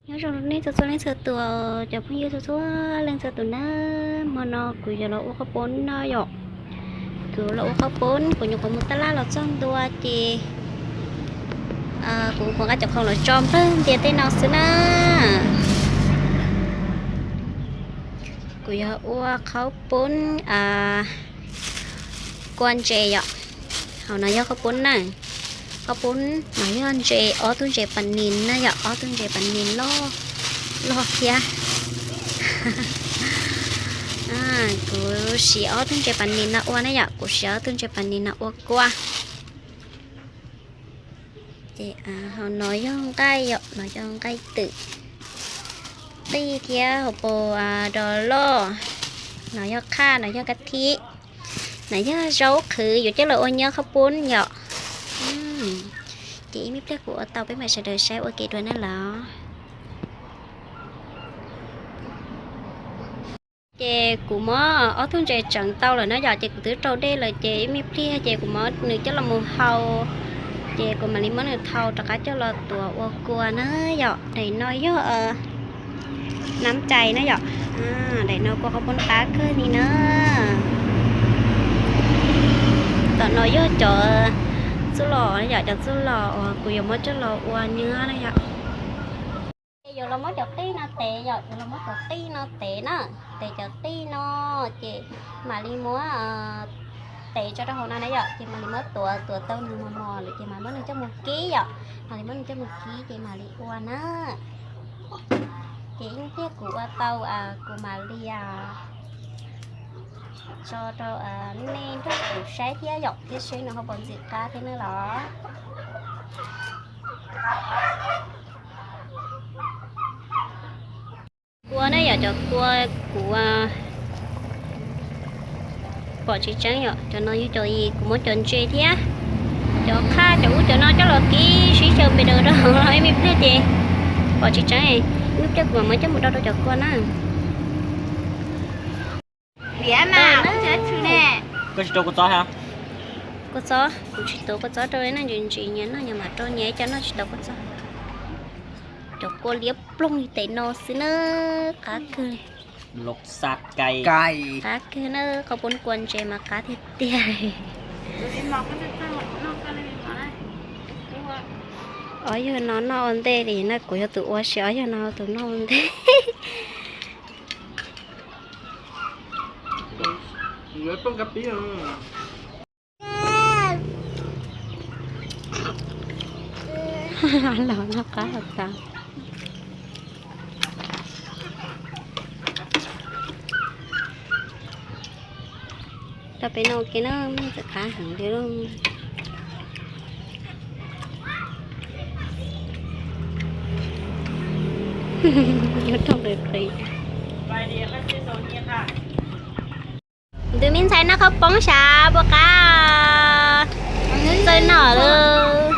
Nyob zoo nej txhua txhua leej txhua tus, cov phooj ywg txhua txhua leej txhua tus na, hmo no kuv yuav los ua qhaub poob no yom. Kuv los ua qhaub poob, kuv nyuam qhuav mus tab laj los txog ntua ces kuv nyuam qhuav nqa cov khoom los tso nplawg ntias tej no xwb na. Kuv yog ua qhaub poob kua ntses yom. Hauv no yog qhaub poob na. Qhaub poob no yog ntses, ob tug ntses pas nis na yom, ob tug ntses pas nis loj loj thiab. Kuv siv ob tug ntses pas nis no ua na yom, kuv siv ob tug ntses pas nis no ua kua. Ces hauv no yog nqaij yom, no yog nqaij twm, qij thiab hauv paus dos loj. No yog qhaj, no yog kab thib, no yog zaub qhwv yuav coj los ua nyob qhaub poob yom. Ces ib me pliag kuv ua tau peb mam sawv daws saib ua ke dua na los. Ces kuv muab ob tug ntses tseev tau lawm na yom, ces kuv twb rau dej lawm ces ib me pliag ces kuv muab nws coj los mus hau, ces kuv mam li muab nws thau rov qab coj los tuav ua kua na yom. Daim no yog nab cai na yom. Daim no kua qhaub poob qab kawg li na. Tom no yog cov txuj lom yom, cov txuj lom uas kuv yuav muab coj los ua nyob na yom. Ces yuav los muab cov qij no tev yom, yuav los muab cov qij no tev na, tev cov qij no, ces mam li muab tev tso rau hauv no na yom, ces mam li muab tuav, tuav tau nws mos mos lawm ces mam muab nws coj mus kib yom, mam li muab nws coj mus kib ces mam li ua na. Ces ib pliag kuv ua tau kuv mam li tso rau nej nrog kuv saib thiab yom, thiab seb nws ho puas ntxim qab thiab na los. Kua na yom, cov kua kuv pom tsis tseeb yom, cov no yog cov kuv muab cov ntses thiab cov qhaj cov ub cov no coj los kib sib xyaw pes daws rau hauv ib me pliag ces pom tsis tseeb, ib me pliag kuv mam muab coj mus do rau cov kua na. Koj tsis rau kua txob hab? Kua txob, kuv tsis tuav kua txob rau li na, ntsis ntsis nyias noj nyias mam rau nyias ib co noj, tsis tau kua txob. Cov kua liab ploog li tes no xwb na, qab kawg. Qab kawg na, qhaub poob kua ntses mas qab tiag tiag. Ob yawg no noj ua ntej li na, kuv yog tus ua, sis ob yawg no tus noj ua ntej. Los noj qab los tas. Rau peb no ua ke na, txawm qab heev li. Yuav rooj qis qis. Tus me ntxhais noj qhaub poob sav puas qab? Txawj noj lawm.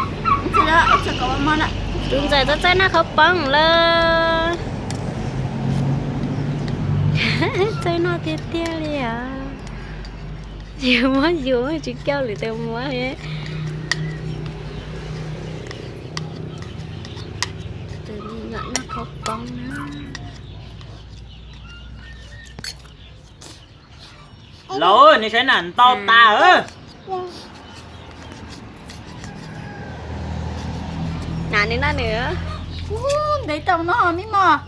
Tus ntxawm txawj txawj noj qhaub poob lawm. Txawj noj tiag tiag li os. Yus muab yus tsis coj lwm tus muab li. Tus me nyuam noj qhaub poob na. Laus, nws saib nam ntau tas. Nam nws noj nws. Ntev tau no me mos.